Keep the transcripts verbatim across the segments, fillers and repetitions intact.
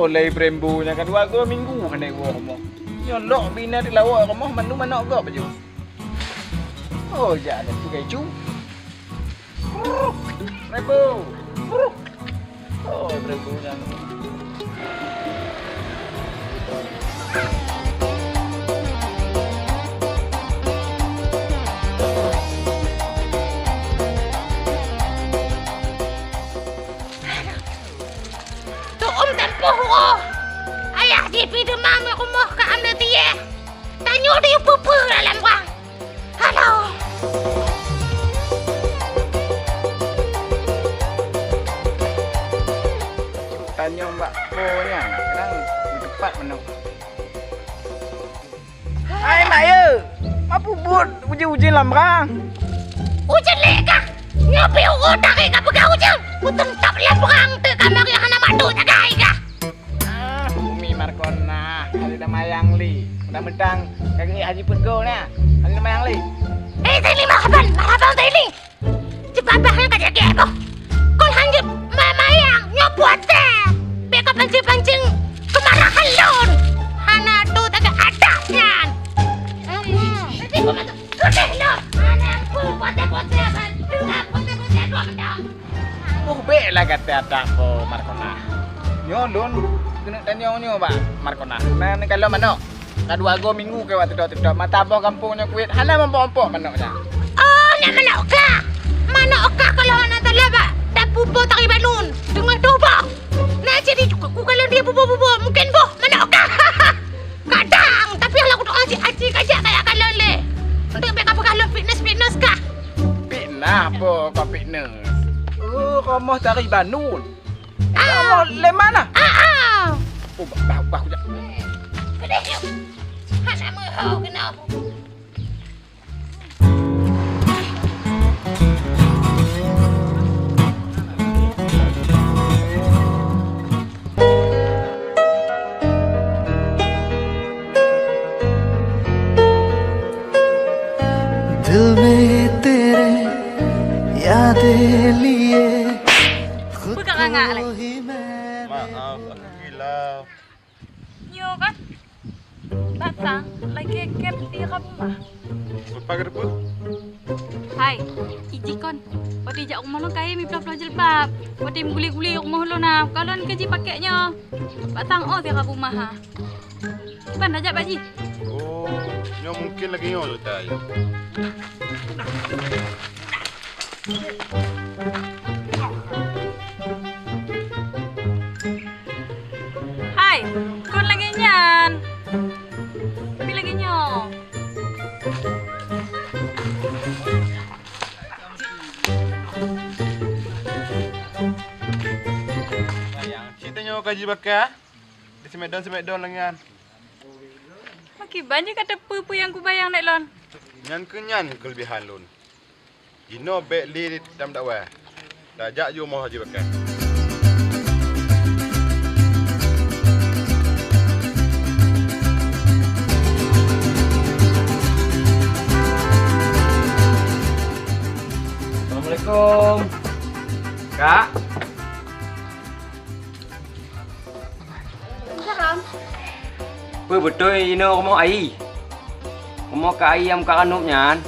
Mulai beurembu nyan ka dua go minggu hana iwoe rumoh. Nyoe lok bina di lawok rumoh mandum manok gob baju. Oh, jak ada tu keju. Bruk! Seribu! Bruk! Oh, seribu nyan. Tu'um tempoh uroe. Ayah jih pi teuma meurumoh ka amle tiyeh. Tanyoe di peue-peue dalam wang. Aduh. Tanyong bak po nyan, nang meutupat manok. Hai mak ye, ma peubuet ujeuen-ujeuen lam brang? Ujeuen lé kah? Nyoe pi uroe tarek ka peugah ujeuen. Kuteuntap lam brang teuk ka mari hana mak duek jagai kah? Ah, Umi Markonah, hana mayang li. Mentang-mentang ka geuék Haji Peuet Go na, hana mayang li. Eh, Zaini, marhaban, marhaban, Zaini. Jeubabah nyan ka jagée boh. Kon han jeuet ma-, mayang, nyoe puasa. Bék ka pancing-pancing keumarahan lôn. Hana tu tapi adat nyan. Nanti kau masuk. Udeh lôn. Hana aku puasa-puasa, bantu lah puasa-puasa kau dah. Oh, bék lah gata dak po Markonah. Nyoe lôn keuneuk tanyong nyoe bak Markonah. Na neukalon manok. Ka dua go minggu keu watèe teutot-teutot. Mata boh gampông nyoe kuet hana muphom-muphom manok nyan. Oh, nyan manok kah? Manok kah kalau hana salah bak dapu po tari banun. Deungon tuboh. Na jadi ku kalon dia buboh-buboh. Mungkin boh manok kah? Kadang, tapi kalau kudoa cik aci kajak kayak kalon lé. Untuk bék ka peugah lôn fitness-fitness kah? Fitnah po ka fitness. Oh, rumoh tari banun. Ah. Rumoh lé mana? Ah, ah. Oh, bah, bah, bah, kujak. Keudeh nyoe. Hana meuho keunoe. दिल में तेरे यादें लिए खुद को ही मैं Maaf, aku gila. Nyoe kan? Batang lagèe kem di rab rumah. Peue ka teupeue? Hai, ijih kon. Watèe jak rumoh lôn kayém miploh-ploh jilbab. Watèe miguli-guli rumoh lôn na, kalon keu jipakèk nyoe. Batang oh di rab rumah ha. Kiban tajak bak jih? Oh, nyoe mungkin lagèe nyoe ceurita nyoe. Hai, kon lagèe nyan. Tapi lagèe nyoe. Sayang, cit tanyoe ka jibaka. Di smackdown-smackdown lagèe nyan. Makiban jih ka teupeue peue nyang kubayang lé lôn. Nyan keuh nyan keulebihan lôn. Jinoe bèk lé tameudakwah. Tajak ju rumoh Haji Bakar. Assalamualaikum. Kak. Salam. Peue beutôi inoe rumoh Ayi? Rumoh keu Ayi nyang muka ranub nyan?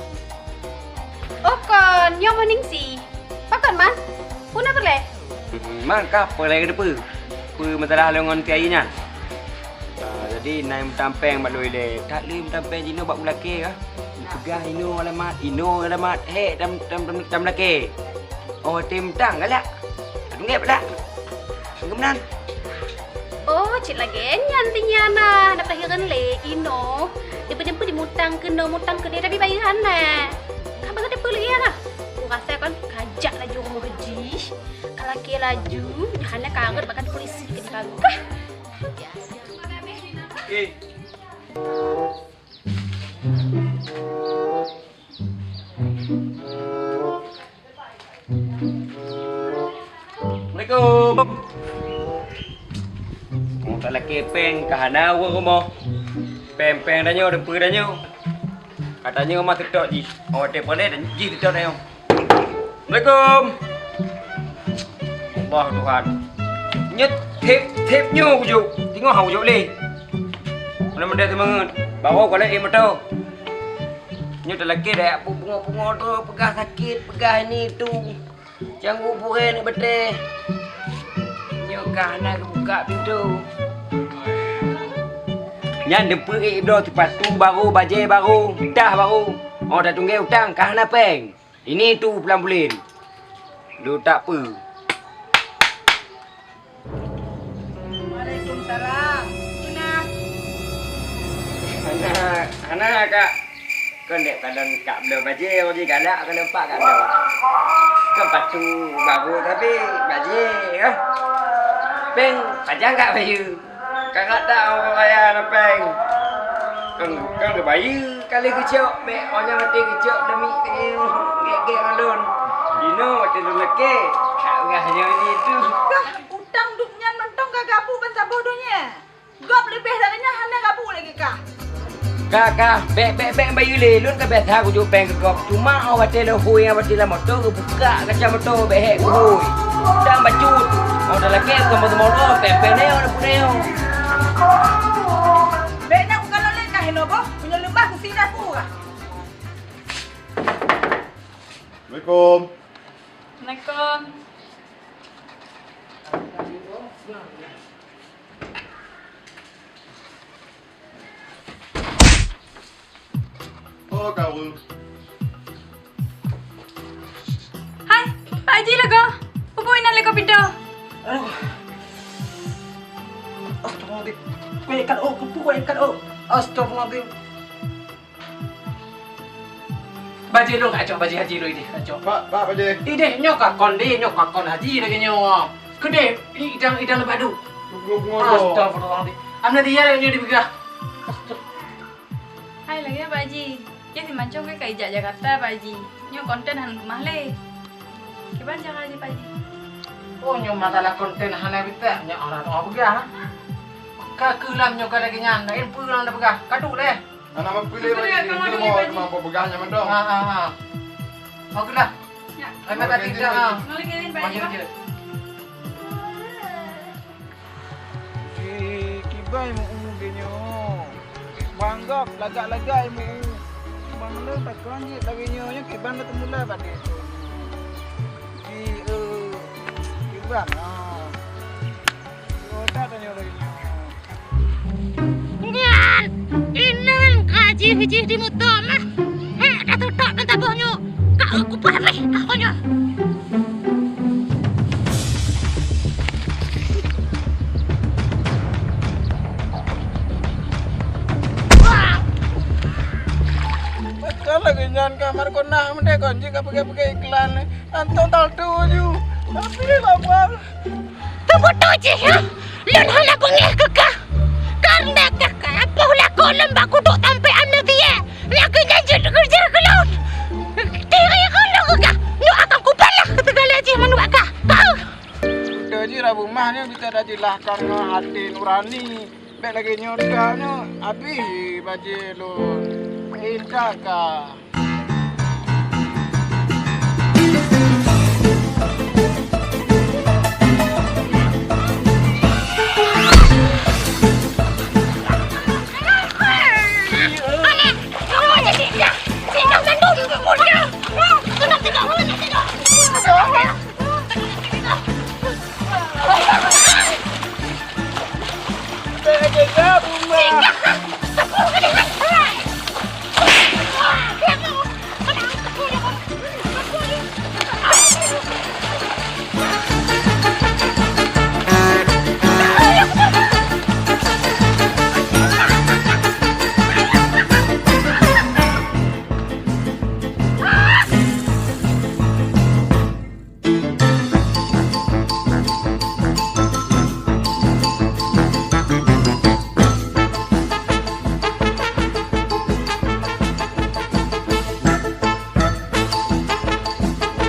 Oh kon, nyoe meuningsi. Pakon man? Peue na peureulèe? Hmm, man ka peureulèe keupeue? Peue masalah lôn ngon si Ayi nyan? Ah, jadi na meutamong bak lôn ilèe. That lé meutamong jinoe bak ulakèe kah? Peugah inoe alamat, inoe alamat, hék tam, tam, tam, tam lakèe. Oh, tem tang galak. Ka tunggép dak? Keumeunang. Oh, cit lagèe nyan ti nyan na, na peuhireuen lé inoe. Deupeue-deupeue dimutang keunoe, mutang keudéh, tapi bayeue hana. Ka bangat deupeue lé na. Kurasa kon kajak laju rumoh jih. Ka lakèe laju, nyan hana kareuet bahkan polisi keu digagah. Eh. Assalamualaikum. Oh, ka lakèe péng ka hana ureueng rumoh. Péng-péng tanyoe, deupeue tanyoe. Ka tanyoe ma teutot jih. Oh, watèe peureulèe jih teutot tanyoe. Assalamualaikum. Allah Tuhan. Nyoe thép, thép nyoe kujok. Teungoh kujok lé. Mudah-mudahan seumangat. Baru kalau ék moto. Nyoe talakée dak pungo-pungo tu peugah sakét, peugah ini itu. Canggu purée ni beuteh. Nyoe ka hana geubuka pintoe. Nyan deupeue ék bloe, sipatu baru, bajée baru, tah baru. Oh, tatunggée utang ka hana péng. Ini tu pulang buleuen. Dutak peue? Waalaikumsalam. Guna. Hana, hana, Kak. Kon dek kalon Kak bloe bajée, bajée galak, kon nampak Kak bloe. Kon patu baru tapi bajée, ah. Péng pajan Kak bayeue. Kakak tak orang kaya na péng. Kang, kang geubaya kali geucok, bèk orang mati geucok demi gèk-gèk ngon lôn. Dinoe watèe lôn lakèe, kak peugah nyoe ni tu. Kah utang duek nyan mantong ka gabu ban saboh donya. Gob leubeh dari nyan hana gabu lagèe kah. Ka, ka, bèk, bèk, bèk bayeue lé. Lôn ka biasa kujok péng keu gob. Cuma 'oh watèe leuhôi, 'oh watèe lam moto, geubuka kaca moto, bèk hèk keuhôi. Dang bacut. 'Oh talakèe bukan moto-moto, péng-péng nyoe, ada pun nyoe. Bèk na ukalon lé kah inoe boh, meunyoe leumah keusinan pura. Assalamualaikum. Assalamualaikum. Oh, kawa. Hai, Pak Haji lagoe. Peue buet inan lagoe pintoe? Aduh. Astagfirullahaladzim. Kuat ikat, oh, kuat ikat, oh. Astagfirullahaladzim. Bajèe lôn kacok, bajèe haji lôn idéh kacok. Pak, pak, bajèe. Idéh nyoe ka kon deh, nyoe ka kon haji lagèe nyoe. Keudeh, idang, idang leubadu. Astagfirullahaladzim. Amna dia nyoe dipeugah. Astag- Hai lagèe Pak Haji. Nyoe si Mancong ka ijak Jakarta Pak Haji. Nyoe konten hana leumah lé. Kiban cara Haji Pak Haji? Oh, nyoe masalah konten hana bitek, nyoe orang tengah peugah. Ka keulam nyoe ka lagèe nyan, laén peue lam peugah. Kaduk lé. Anak meupeulé bagi, kamu mau peugah nyan mantong. Ha, ha, ha. Mau keulah. Ya. Anak tadi dah, ha. Mau lagi ni, Pak Haji. Di kiban meu-eu geuh nyoe. Bang gob lagak-lagak meu-eu. Bang lôn takon jeuet lagèe nyoe, nyoe kiban lôn teumulai bak desa. Di, eh, kiban, ah. Nyoe that tanyoe lagèe nyoe. Nyan, inan ka jih-jih di moto mah. Hek, dah tutok dan taboh nyoe. Ka eu kupeureh ka nyoe. Beutôi lagèe nyan ka Markonah meudeh kon jih ka peugah-peugah iklan. Anton taltu ju. Tapi lapar. Teubeutôi jih, ya? Lôn hana beungéh keu kah. Kareuna kah ka poh lakoe lôn bak kudok sampoe amnesia. Nyang keu nyan jeuet keureuja keu lôn. Tiri keu lôn keu kah. Nyoe akan kubalah keu sigala jih manok bak kah. Kah! Beutôi jih, Rabu mah nyoe bisa tajeulahkan ngon até nurani. Bèk lagèe nyoe, ka nyoe abéh bajèe lôn. Intat kah.